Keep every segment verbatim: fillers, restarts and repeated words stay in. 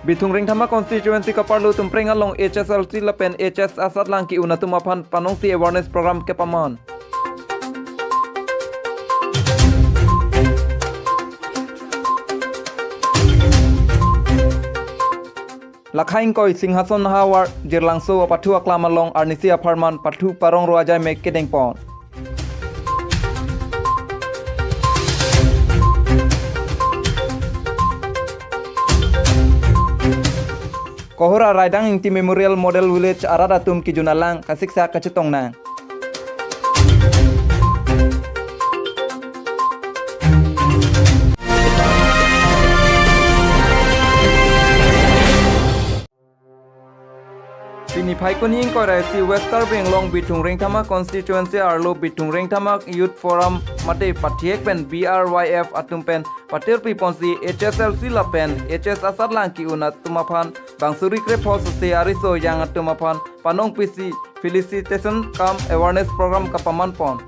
Bithung Rengthama constituency kaparlo Tumpreng along H S L C lapen H S asatlang ke-un atum aphan panongsi awareness program kepaman. Lakha ingkoi Singhason Havar Jirlangso apathu aklam along arnisi apharman pathu parong ro ajai mek kedengpon. Kohora Raidang Ingti Memorial Model Village arat atum kejun alang kasiksa kachetong nang. Pini Phaikuni ingkoi ra isi West Karbi Anglong Bithung Rengthama constituency arlo Bithung Rengthama Youth Forum mate pathek pen B R Y F atum pen patirpi ponsi H S L C lapen H S asatlang ke-un atum aphan bangso ri krepho sose ariso ejang atum aphan panongpisi felicitation cum awareness program kapaman pon.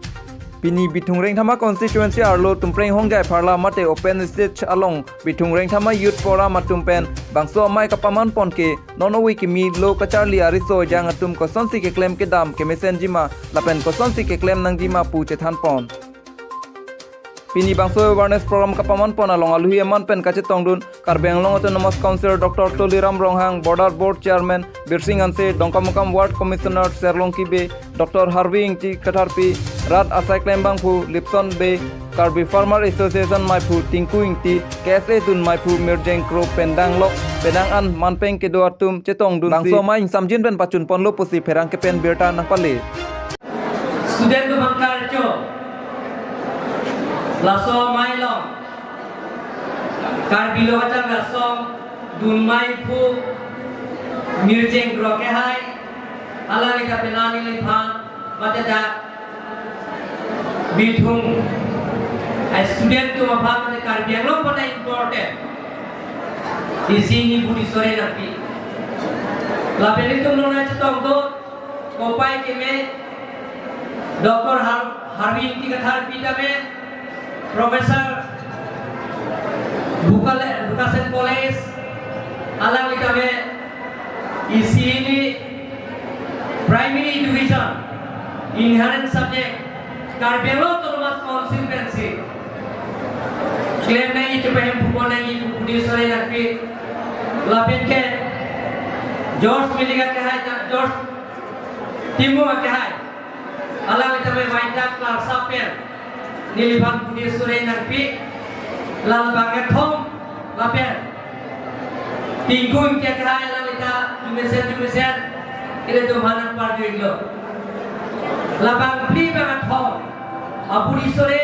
Pini Bithung Rengthama constituency arlo Tumpreng Hongjai Pharla mate open stage along Bithung Rengthama Youth Forum atum pen bangso amei kapaman pon ke non ove kimi lo kacharli ariso ejang atum kosonsi keklem kedam kemesenjima lapen kosonsi keklem nangjima pu chethan pon. Pini bangso awareness program kapaman pon along aluhi aman pen kachetongdun Karbi Anglong Autonomous Council Doctor Tuliram Ronghang, Border Board Chairman Birsing Hanse, Dongkamukam Ward Commissioner Serlongki Bey, Doctor Harvi Ingti Katharpi, Rat Asai Klembangphu Lipson Bey, Karbi Farmer Association maiphu Tinku Ingti, K S A dun maiphu Mirjeng Kro pen danglok penang an manpeng kedo atum chetongdunsi bangso amei ingsamjin pen pachun ponlo pusi pherangke pen birta nangpale. Student atum aphan karcho, laso amei along Karbi Lo Kacharli Asong dun maiphu Mirjeng Kro kehai, alanglita penang neliphan mate dak Bithung a student atum aphan mate Karbi Anglong aphan important isi hini budi sore nangpi. Lapen itum non chetongdun kopai keme Doctor Har-, Harvi Ingti Katharpi tame, Professor Bukale-, Bhukasen College, alanglita tame isi hini primary education, inherent subject, Karbi Anglong Autonomous Council pensi klem nangji, chepahem pupon nangji pu budi sore nangpi. Lapen ke George Milik akehai, George Timung akehai, alanglita tame vaita klarsa pen neliphan budi sore nangpi. Lal bang kethom lapen Tinku Ingti akehai alanglita jumesen jumesen ilitum aphan nangpardunlo. Labang phli bang kethom abudi sore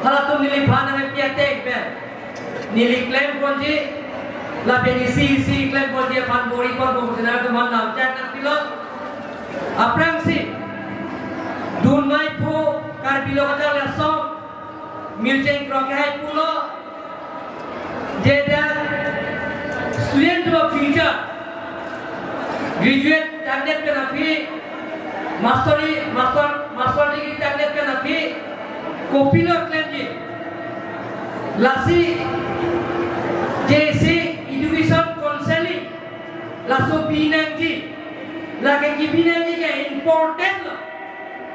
halatum neliphan nangpi ateng pen neli klem ponji, lapen isi isi klem ponji aphan bor-i pon bom sena atum aphan nangchak nangpilo. Aphrangsi dun maiphu Karbi Lo Kacharli Asong Mirjeng Kro kehai pulo, je dak student atum future, graduate tangdet pen aphi, master, master, master degree tangdet pen aphi kopilo klemji. Lasi J C Education Counselling laso binangji, lake kebinangji ke important lo.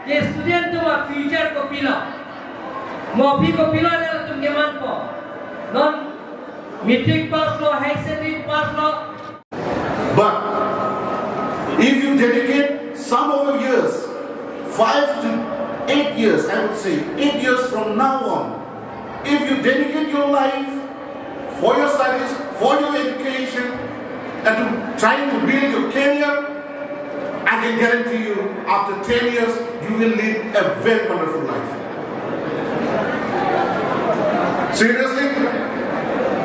Je student atum afuture kopilo, mo aphi kopilo, latum kemanpo. Non matric pass lo, higher secondary pass lo. But if you dedicate some of your years, five to eight years, I would say, eight years from now on, if you dedicate your life for your studies, for your education, and to trying to build your career, I can guarantee you, after ten years, you will live a very wonderful life. Seriously,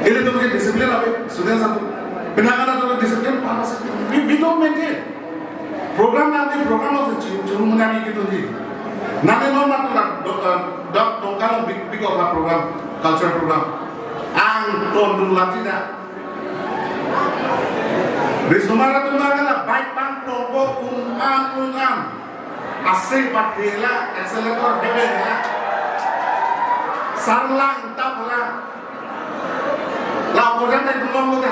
ilitum ke discipline ave, students atum. Penang an atum discipline, we, we don't maintain. Program nanti, program nanti, chu-, chu menari gitu ji. Nanti non nanti dak, dok, eh, dak, dok kalau big, big of a program, culture program. Angton dun lagi dah. Risomar atum nangkala bike pangplongpo un-an un-an. Ase pathela, accelerator hebela. Sarlang tapla. La okorjan ta dulong lo ta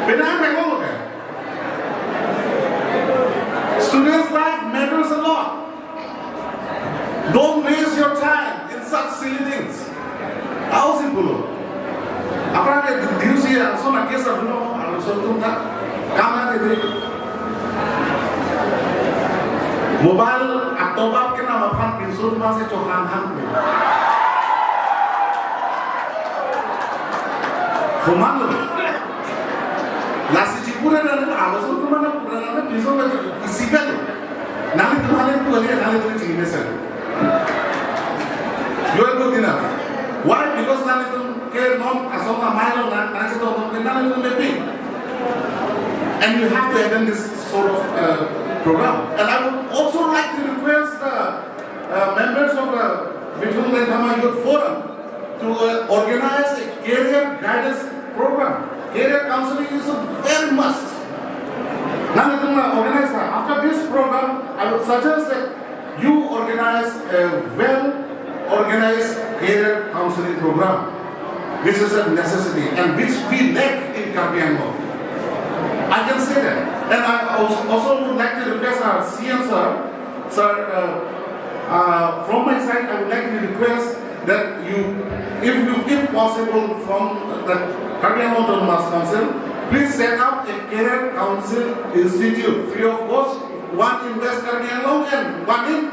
Penang penang, okay. Students' life matters a lot. Don't waste your time in such silly things. Hausi pulo. Aphrang ke diusi ason akes aduno, aluson atum ta. Kam ade. Mobile atobak kenam aphan pinso atum si chohang hang. Komatlo. Lasi chipura na aluson atum na pura na pinso na isikan. Nanglitum hale tu hale hale tu chini mesen. You are good enough. Why? Because nanglitum ke non ason amei along nang nang seto ke nanglitum mapping. And you have to attend this sort of uh, program. And I would also like to request the uh, members of the Bithung Rengthama Youth Forum to uh, organize a career guidance program. Career counseling is a very must. Nanglitum organize. After this program, I would suggest that you organize a well organized career counseling program. This is a necessity and which we lack in Karbi Anglong. I can say that. And I also, also would like to request our C M sir, sir, uh, uh, from my side, I would like to request that you, if you, if possible, from the Karbi Anglong Autonomous Council, please set up a career council institute free of cost, one in West Karbi Anglong and one in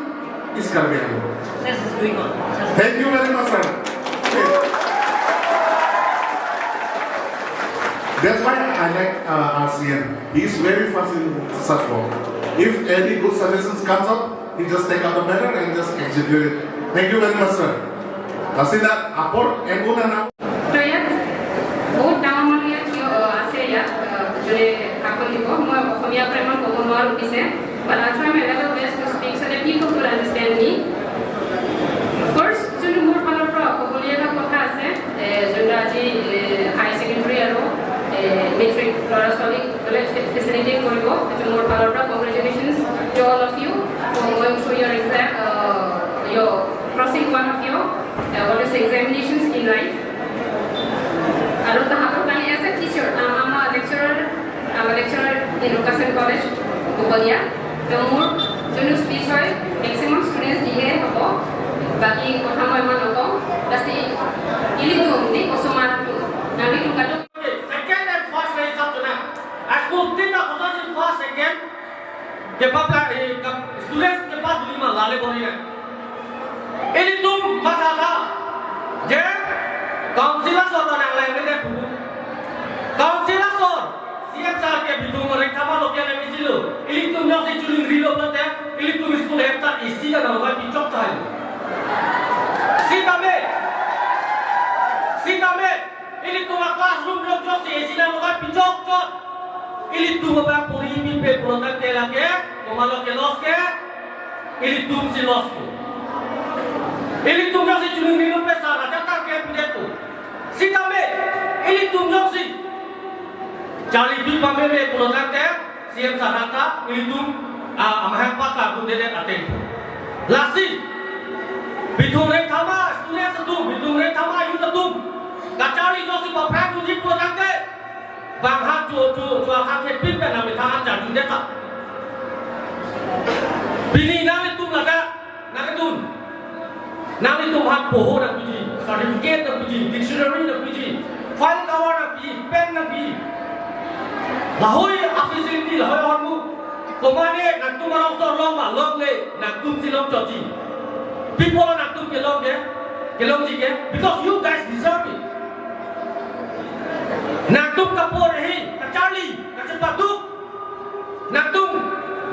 East Karbi Anglong. Success is going on. Success. Thank you very much, sir. That's why I like uh, R C M. He is very fast in such work. If any good suggestions comes up, he just take out the matter and just execute it. Thank you very much, sir. Asina apor M O nana. তো ইয়াত বহুত ডাঙৰ মানুহ ইয়াত থিয়, আহ, আছে ইয়াত, আহ, যোনে ভাষণ দিব। মই অসমীয়া প্ৰায় ইমান ক'ব নোৱাৰোঁ পিছে, but I'll try my level best to speak so that people could understand me. First, যোনটো মোৰ ফালৰ পৰা ক'বলগীয়া এটা কথা আছে, এ, যোনটো আজি, এ, হায়াৰ ছেকেণ্ডেৰী আৰু, এ, মেট্ৰিক ল'ৰা ছোৱালীক বোলে ফে-, ফেচিলিটেট কৰিব, সেইটো মোৰ ফালৰ পৰা congratulations to all of you for going through your exam, uh, your crossing one of your, uh, what is examinations in life. আৰু তাহাঁতৰ কাৰণে as a teacher, আ-, আমাৰ lecturer, আমাৰ lecturer in Lukasen College, Bokolia। তো মোৰ যোনটো স্পীচ হয়, মেক্সিমাম ষ্টুডেণ্টছ দিয়ে হ'ব, বাকী কথা মই ইমান নকওঁ। বাছি, ilitum ni kosumat tu, nami tu katu Second and first na isap tu na. School tin na kosa si first, second. Kepa pla, eh, ka, students kepa duli ma lale bori na. Ilitum matha tha je council asor ta nanglangme det pu. Council asor, C M sir ke Bithung Rengthama Local M A C lo. Ilitum jongsi choningrilo pulote, ilitum school head ta A C ta nangpai pichok tahai. Sitame, sitame, ilitum a-classroom along jongsi A C nangpai pichokchot, ilitum abang puri pipe pulo tangte lake, komatlo ke-loss ke, ilitum si loss ko. Ilitum jongsi choningrilo pu sir aja ta klempi det ko. Sitame, ilitum jongsi charli pi pameme pulo tangte, C M sir ta ilitum, ah, amahang pata tum dedet ateng. Lasi, Bithung Rengthama students atum, Bithung Rengthama youth atum, kacharli jongsi paphrang dunji pulo tangte, bang ha chu chu chu ha ke pin pen na methang an charju det ta. Pini nanglitum ladak, nanglitum. Nanglitum aphan poho nangpiji, certificate nangpiji, dictionary nangpiji, file cover nangpiji, pen nangpiji. Lahei a-facility, lahei ahormu. Komane nangtum arongso long ma longle, nangtum si longchotji. Pi apot nangtum kelong ke, kelongji ke, because you guys deserve it. Nangtum kaporhi, kacharli, kachepaduk. Nangtum,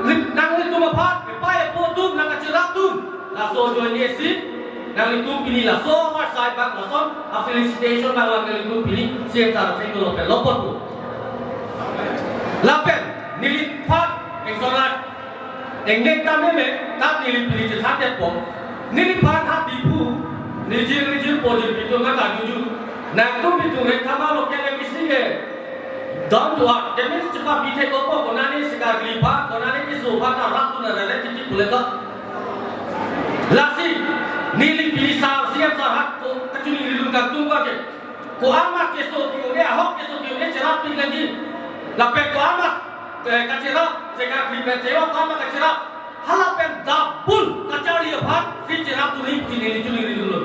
nang, nanglitum aphan, epei epo atum, nangkacherap atum. Laso ajoine si, nanglitum pini laso apar sai bang lason, a-felicitation bang lang nanglitum pini, C M sir atheng dolo pen lo apot pu. Lapen, neliphan, engsonat, engnek ta meme, ta neli pini chethan detpo. Neliphan ha Diphu, nijil nijil pojin pitum nangkajuju. Nangtum Bithung Rengthama Local M A C ke. Down to earth. That means, chepabi thekpo, konane sikar kli aphan, konane keso aphan ta rat tu na rere titi pule to. Lasi, neli pini sir, C M sir hat ko, Latum bagi. Ko-an ma keso ke-un-e, ahok keso ke-un-e cherap pik lagi. Lapen ko-an ma, eh, kacherap, seka klipen chewa ko-an ma kacherap. Halapen double kacharli aphan si cherapdun-ik pusi neli chuli ri dolo.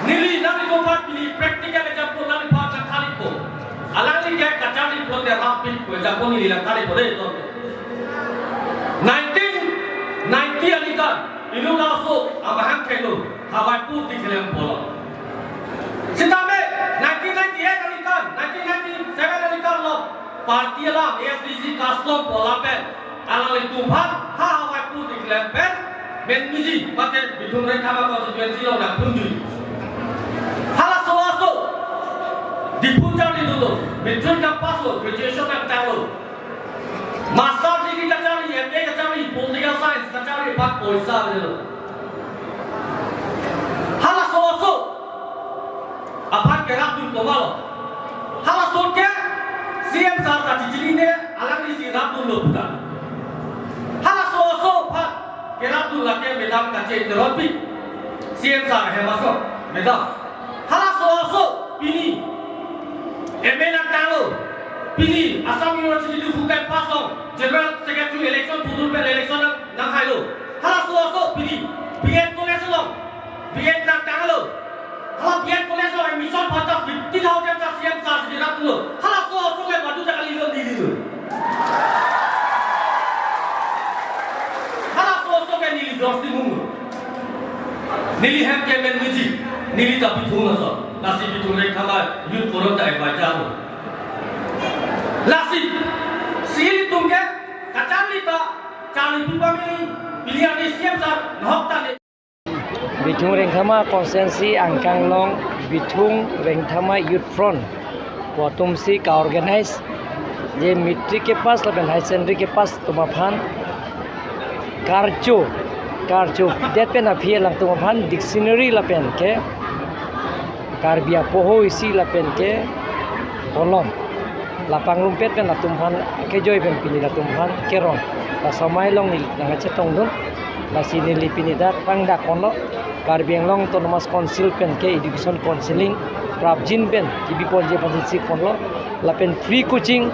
Neli nanglitum aphan pini practical example nangliphan nangthanpo. Alangli ke kacharli pulote rap pik pu example neli nangthanpo dei to. Nineteen ninety aningkan, inut aso amahang khelo, Hawaipur ti khelem pulo. Sitame nineteen ninety-eight aningkan, nineteen ninety-seven aningkan lo, party alam, A S D C custom pu lapen alanglitum aphan ha Hawaipur ti khelem pen menmeji, mate Bithung Rengthama constituency along nangphunji. Halaso aso Diphu charli dolo, matric nangpass lo, graduation nangtanglo. Master degree kacharli, M A kacharli, political science kacharli aphan poisa avelo. Halaso aso aphan kerapdun komatlo? Halaso ke C M sir ta chichinine, alangli si rapdunlo puta. Halaso aso aphan kerapdun lake Madam Kache Teronpi, C M sir ahem aso, Madam. Halaso aso pini M A nangtanglo, pini Assam University Diphu campus along General Secretary election thudun pen election nang, nanghailo. Halaso aso pini B Ed College along B Ed nangtanglo. Hala B Ed College along admission aphan ta fifty thousand ta C M sir si raplo. Halaso aso le madu ta kalilo, nelilo. Halaso aso ke neli dos ni mung. Neli hem ke menmeji, neli ta Bithung aso, lasi Bithung Rengthama Youth Forum ta advisor lo. Lasi, si ilitum ke kacharli ta charli pi pamili, pili ani C M sir, nahok ta ne. Bithung Rengthama constituency angkang along Bithung Rengthama Youth Front pu atum si ka-organize, je matric kepass lapen higher secondary kepass atum aphan karcho, karcho det pen aphi alangtum aphan dictionary lapen ke Karbi apoho isi lapen ke kolom la pangrumpet pen latum aphan kejoi pen pini latum aphan kerong. Laso amei along neli nangkachetongdun, lasi neli pini dak pangdak ponlo. Karbi Anglong Autonomous Council pen ke education counseling prapjin pen kebi ponji aphan si ponlo. Lapen free coaching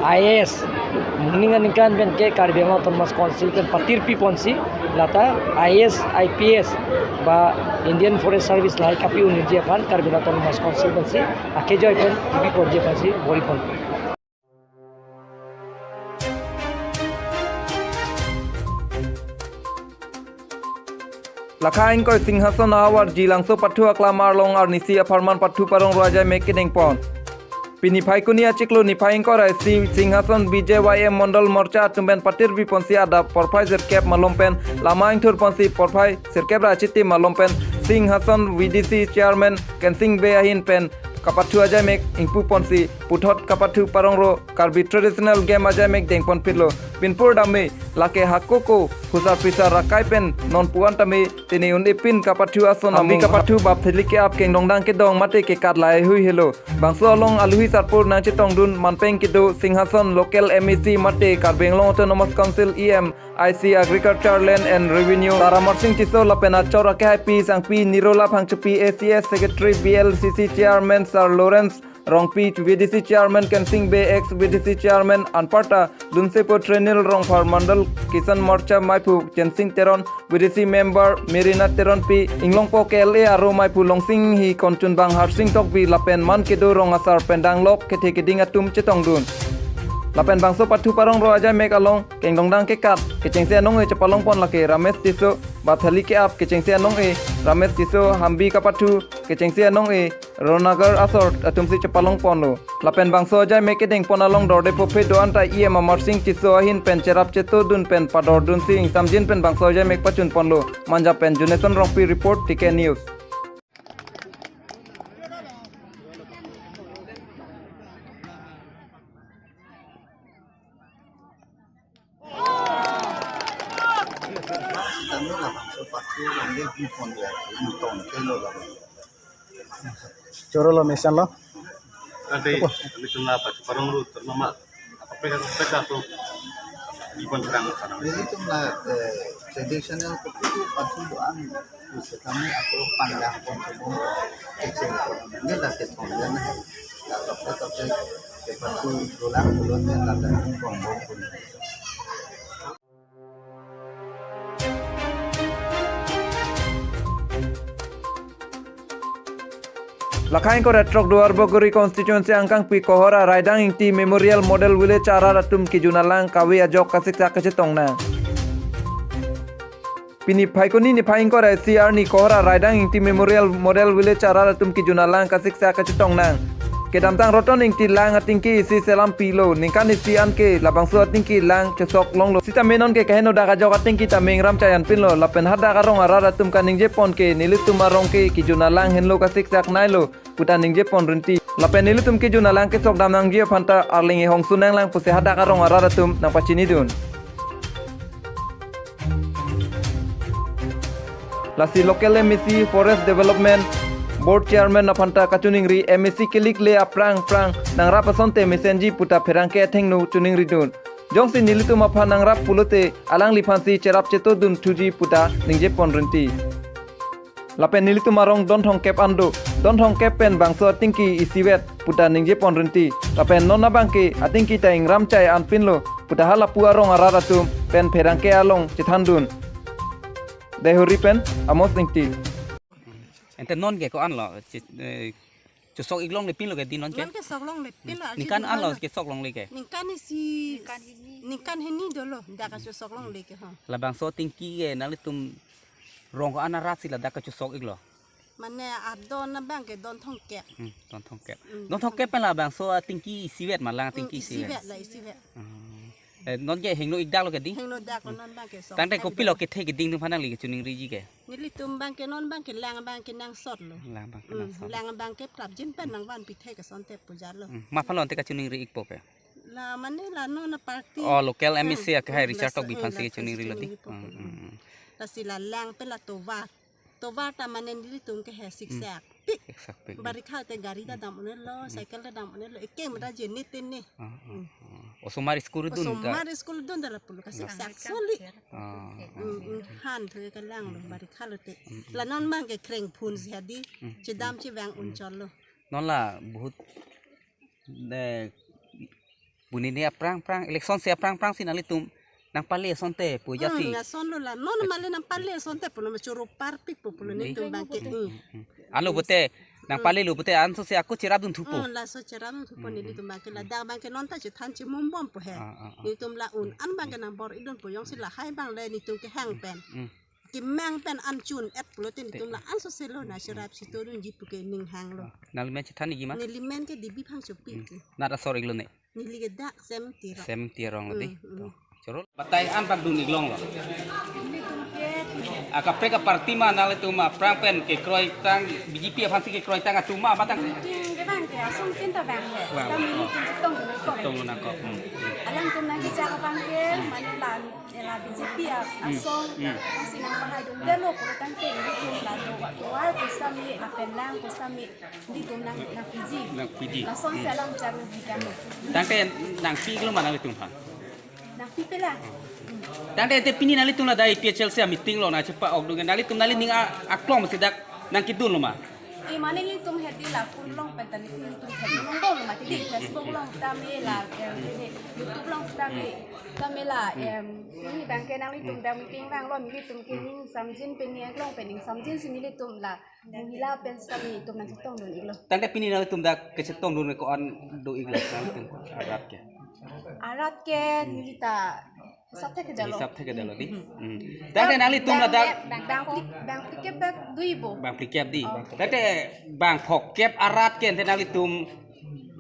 I A S, moning aningkan pen ke Karbi Anglong Autonomous Council pen patirpi ponsi, lata I A S, I P S, ba Indian Forest Service lahai kapi-unji aphan Karbi Anglong Autonomous Council pensi akejoi pen kebi ponji aphansi bor-i pon. Lakha ingkoi Singhason ahavar Jilangso pathu aklam arlong arnisi apharman pathu parongro ajaimek kedengpon. Pini Phaikuni achiklo niphai ingkoi ra isi Singhason B J Y M Mondol Morcha atum pen patirpi ponsi adap porphai sirkep malom pen lama ingthur ponsi porphai sirkep ra achiti malom pen Singhason V D C Chairman Kensing Bey ahin pen kapathu ajaimek ingpu ponsi puthot kapathu parongro Karbi traditional game ajaimek dengpon phitlo. Pinpur dame lake hakoko husar pisar rakai pen non puan tame tini un-e pin kapathu ason ambi amung kapathu bap theli ke-ap kengdongdang kedong mate kekat lahai hui helo. Bangso along aluhi sarpur nangchetongdun manpeng kedo Singhason local M A C mate Karbi Anglong Autonomous Council E M, I C Agriculture, Land and Revenue Sar Amarsing Tisso lapen achor akehaipi sangpi Nirola Phangchopi, A C S Secretary, B L C C Chairman Sar Lawrence Rongpi, V D C Chairman Kensing Bey, ex V D C Chairman anparta Lunsepo Trenil Rongphar, Mandal Kisan Morcha maiphu Chensing Teron, V D C member Merina Teronpi, Inglongpo K L A aro maiphu Longsing Inghi, konchunbang Harsing Tokbi lapen man kedo rong asar pen danglok kethe keding atum chetongdun. Lapen bangso pathu parongro ajaimek along kengdongdang kekat kechengsi anong-e chepalongpon lake Ramesh Tisso, bap theli ke-ap kechengsi anong-e Ramesh Tisso, hambi kapathu kechengsi anong-e Ronagar asor atumsi chepalongponlo. Lapen bangso ajaimek kedengpon along dorde phophe do-an ta E M Amarsing Tisso ahin pen cherap chetodun pen padordunsi ingsamjin pen bangso ajaimek pachunponlo. Manja pen Juneson Rongpi report, T K News. Choro lo mesan lo. Ante, ante tuna apa? Parongro ternama apa peka peka tu di pon serang sana. Jadi itu na, eh, Traditional kopi pathu do-an, use kami ako pandang pon semua kecil pon. Ini dah kecil ya, nah. Dah dokter dokter kepatu tulang ulun ya, dah dah bong bong pun. Lakhai ingkoi ra throk Duar Bagori constituency angkangpi Kohora Raidang Ingti Memorial Model Village arat atum kejun alang kave ajok kasiksak kachetong nang. Pini Phaikuni niphai ingkoi ra isi arni Kohora Raidang Ingti Memorial Model Village arat atum kejun alang kasiksak kachetong nang. Kedamtang Roton Ingti lang atingki isi selam pilo, ningkan isi an ke labangso atingki lang chesok longlo. Sitame non ke kaheno dak ajok atingki ta mengram chai an pinlo, lapen hadak arong arat atum kaningje pon ke nelitum arong ke kejun alang henlo kasiksak nailo puta ningje pon rinti. Lapen nelitum kejun alang kesok dam nangji aphanta arleng ehong sunang lang pusi hadak arong arat atum nangpachinidun. Lasi local M A C Forest Development Board Chairman aphanta kachiningri, M A C kelik le aphrang phrang nangrap asonte mesenji puta pherangke athengno chiningridun. Jongsi nelitum aphan nangrap pulote alangliphansi cherap chetodun thuji puta ningje pon rinti. Lapen nelitum arong don thomkep an do, don thomkep pen bangso atingki isivet puta ningje pon rinti. Lapen non abangke atingki ta ingram chai an pinlo puta halapu arong arat atum pen pherangke along chethandun. Dehori pen Amos Ingti. Ante non ke ko-an lo, che-, eh, chosok ik longle pinlo ke di non ke? Non kesok longle pinlo, arji ningkan dun an lo lo. Kesok longle ke? Ningkan isi, ningkan hini dolo, dak kachosok longle ke ho. Labangso atingki ke nanglitum rong ko-an arat si ladak kachosok iklo? Mane adon abangke don thomkep. Hmm, don thomkep. Hmm, don thomkep pen labangso atingki isivet ma lang atingki hmm, isivet? Isivet la isivet. Hmm. Eh, non ke hingno ik daklo ke di? Hingno daklo non abangke sok. Tangte kopilo kethe keding atum aphan nangli kachiningriji ke? Nelitum abangke non abangke lang abangke nangsotlo. Lang abangke hmm, nangsot. Lang abangke prapjin pen nangvanpi thek asonte pujalo. Hmm. Ma aphan lo ante kachiningri ikpo ke? La mane la non aparty. Oh, local M A C ah, akhai hmm, Richard Tokbi aphansi eh, la kachiningrilo di. Kachiningrilo. Hmm, hmm, hmm. Lasi la lang pen la tovar. Tovar ta mane nelitum ke he siksak pik. Hmm. Siksak pik. Barikha te gari ta dam un-elo, hmm, cycle ta dam un-elo, eke mata jeni teni. Ah, ah, hmm, ah. Osomar school dun ta? Osomar school dun ta lapulo kasiksak soli. Ah, ah, hmm, ah, hmm, ah. Han thu ke lang lo, hmm, barikha lote. Hmm, hmm. La non abangke krengphun si hadi, hmm, chedam hmm, chevang hmm, un chotlo. Non la bahut ne bunini aphrang phrang, election si aphrang phrang si nanglitum nangpale asonte pu jasi. Hmm, asonlo la. Non hmm, male nangpale asonte pulo ma choro parpik po pulo di? Nelitum abangke. Hmm, hmm, hmm. Alo pute nangpale lo pute anso si ako cherapdun thupo. Hmm, laso cherapdun thupo hmm, nelitum abangke la. Hmm. Dak abangke non ta chethan chimum bompo he. Ah, ah, ah. Nelitum la un an abangke nangbor-idunpo jongsi lahai abang le nelitum kehang pen. Hmm. Kemang pen an chun-et pulote nelitum la anso selo na cherap chetodunji pu ke ning hanglo. Ah, nangli men chethan ikji ma? Neli men ke Devi Phangchopi. Hmm. Nat asor iklo ne? Neli ke dak Semti arong. Semti arong lo di. Hmm, hmm. To. Choro. Batai an bak dun ik longlo. Nelitum ke. Akaprek aparty ma nanglitum aphrang pen kekroitang B J P aphansi kekroitang atum ma matang. Nelitum ke abangke asong tin ta abangke. Wah. Kami nelitum chetongdun nangkok. Chetongdun nangkok. Hmm. Alangtum nangkejak abangke, hmm, mane la Ela B J P a-, hmm, asong, hmm, asong si nangpahaidun detlo pulo tangte nelitum la do-, tovar pusitame, lapen lang pusitame, nelitum nang, nangpiji. Nangpiji. Lason hmm, si alam charo bidang. Tangte nangpi iklo ma nanglitum aphan? Nangpipe la. Tangte ante pini nanglitum ladak A P H L C a-meeting lo nangchepa-okdun ke nanglitum nanglining a-, aklong si dak nangkedunlo ma? Eh, mane nelitum hedi la phone along pen ta nelitum hedi nongbong lo mati di, Facebook along tame la, eh, hedi YouTube along tame, tame la, em, pini abangke nanglitum dak meeting vanglo, nelitum ke ning samjin pen ning aklong pen ning samjin si nelitum la, mohila pen sitame nelitum nangchetongdun iklo. Tangte pini nanglitum dak kachetongdun ko-an do iklo, nanglitum arat ke? Arat ke, neli ta Hisap thek ke dalo. Hisap thek ke dalo di. Hmm. Hmm. Tangte nanglitum ladak bang, bang, bang phlikep bak dui bo. Bang phlikep di. Oh. Tangte bang phokep arat ke ante nanglitum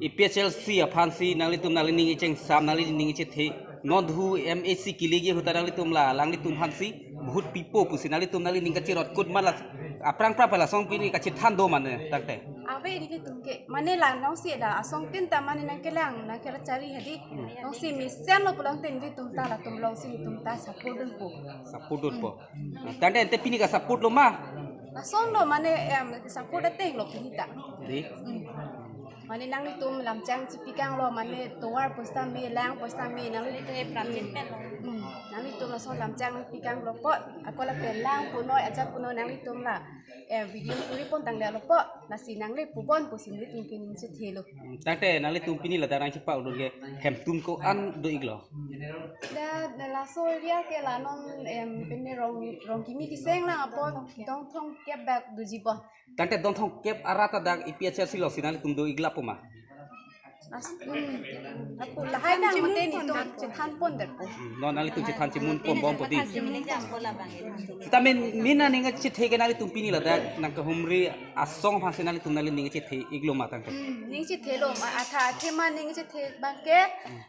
A P H L C aphansi nanglitum nanglining ichengsam nanglining ichethe. Non dhu M A C kilige ahut ta nanglitum la alanglitum aphansi bahut pipo pusi nanglitum nanglining kachirotkut ma la aphrang phrang pen lason pini kachethan do mane tangte. Ave nelitum ke, mane la nong si da asong tin ta mane nangkelang, nangkechari hedi. Nong si mesen lo pulang tin nelitum ta latum along si nelitum ta support dunpo. Support dunpo. Tangte ante pini ka-support lo ma? Lason lo mane, em, support ateng lo pini ta. Di? Hmm. Mane nanglitum lamchang chipikang lo, mane tovar pusitame, lang pusitame, nanglitum. Hmm. Nanglitum lason lamchak nangpi kanglo po, ako lapen lang punoi ajat punoi nanglitum la, eh, video kuri pon tanglo po, lasi nangli pubon pusi nelitum ke ning chethelo. Tangte nanglitum pini ladak nangchepa-udun ke hemtum ko-an do-iklo? Da, da laso area ke la non, em, pini rong, rong kimi keseng lang apot dong thomkep bak doji po. Tangte dong thomkep arat adak A P H L C lo si nanglitum do-ik lapu ma? As, hmm, apu lahai nang mate nelitum chethan pon det po. Hmm, non nanglitum chethan chemun pon bom po di. Sitame min aning chethe ke nanglitum pini ladak nangkehumri asong aphansi nanglitum nangli ning chethe-iklo ma tangte? Hmm, ning chethelo ma, athe athe ma ning chethe abang ke,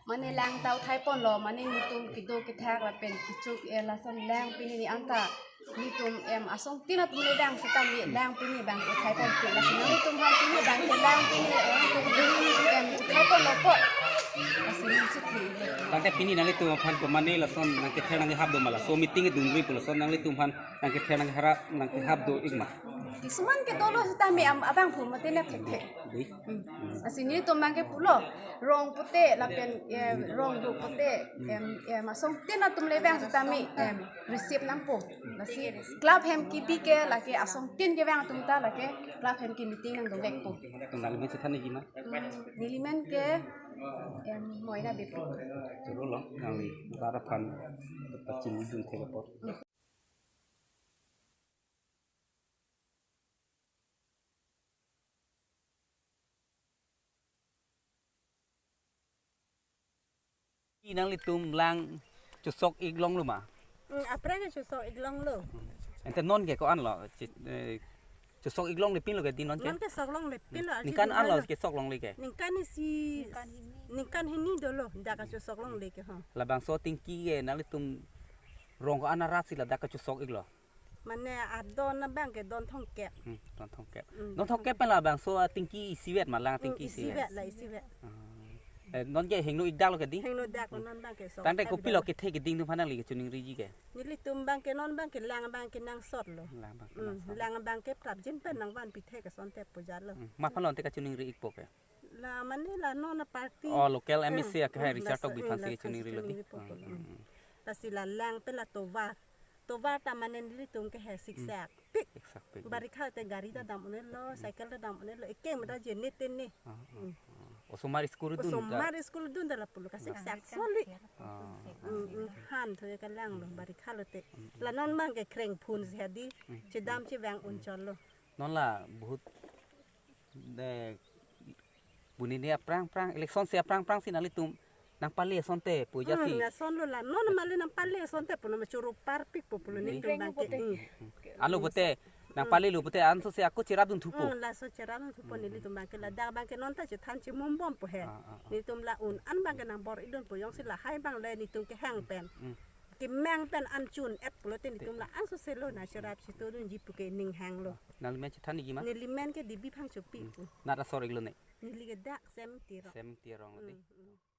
mane lang ta uthai ponlo, mane nelitum kedo kethak lapen kechuk, eh, lason lang pini ni anta nelitum, em, asongtin atum le vang sitame lang pini abang uthai pon ke, lasi nanglitum aphan pini abang ke lang pini, em, em, uthai ponlo po. Lasi ning chethelo. Tangte pini nanglitum aphan ke mane lason nangkether nangkehap do ma, laso meeting dunri pu lason nanglitum aphan nangkether nangkehap, nangkehap do-ik ma? Kisuman ke dolo sitame am abang pu mate ne thekthe. Di? Hmm. Lasi nelitum abang ke pulo, rong pute lapen, em, rong do pute, em, em, asongtin atum le vang sitame, em, receive nangpo. Lasi club hem kebi ke lake asongtin kevang atum ta lake club hem ke meeting nangdovekpo. Tung nangli men chethan nangji ma? Hmm, neli men ke, em, Moina Beypi. Choro lo, nangli rat aphan pachini dun thek apot. Nanglitum lang chosok-ik longlo ma? Hmm, aphrang chosok-ik longlo. Ante non ke ko-an lo, che-, eh, chosok-ik longle pinlo ke di non ke? Non ke sok longle pinlo, arji ningkan an lo ke sok longle ke? Ningkan isi, ningkan hini dolo, dak chosok longle ke ho. Labangso tingki ke nanglitum rong ko-an arat si ladak kachosok-iklo? Mane adon abang ke dong thomkep. Hmm, dong thomkep. Hmm. Dong thomkep pen labangso atingki isivet ma, lang atingki isivet? Isivet la isivet. Ah. Eh, non ke hingno-ik daklo ke di? Hingno daklo non abang ke sok. Tangte kopilo kethe keding atum aphan nangli kachiningriji ke? Nelitum abang ke non abang ke lang abang ke nangsotlo. Lang abang ke, hmm, nangsot. Lang abang ke prapjin pen nangvanpi thek asonte pu jalo. Hmm. Ma aphan lo ante kachiningri-ikpo ke? La mane la non a party. Oh, local M A C, eh, akehai, hmm, Richard Tokbi aphansi, eh, la chiningrilo di? Chiningrilo po. Hmm, hmm, hmm. Lasi la lang pen la tovar. Tovar ta mane nelitum ke he siksak pik. Siksak pik. Barikha te gari ta dam un-elo, cycle ta dam un-elo. Eke mata jene tene. Ah, ah, ah. Osomar school dun ta? Osomar school dun ta lapulo kasiksak soli. Ah. Hmm, hmm, han tho ke langlo, barikha lote. Hmm, hmm. La non abang ke krengphun si hadi, hmm, chedam chevang un-olo. Non la bahut de, bunini aphrang aphrang, election si aphrang aphrang si nanglitum nangpale asonte pu jasi. Hmm, lasonlo la. Non male nangpale asonte pu nama choro parpikpo pulo. Ni. Nelitum abang ke. Hmm. Alo pute, nangpalelo pute anso si ako cherap dun thupo. Hmm, laso cherap dun thupo, hmm, nelitum abang ke. Ladak abang ke non ta chethan chemum bompo he. Ah, ah, ah. Nelitum la un-an abang ke nangbor-idunpo, jongsi lahai abang le nelitum kehang pen. Hmm. Kemang pen an chun-et pulote nelitum la anso selo na cherap chito dunji pu ke ning hanglo. Nangli men chethan nangji ma? Neli men ke Devi Phangchopi pu. Hmm. Nat asor-iklo ne? Neli ke dak Sem Terong. Sem Terong lo de. Hmm, hmm.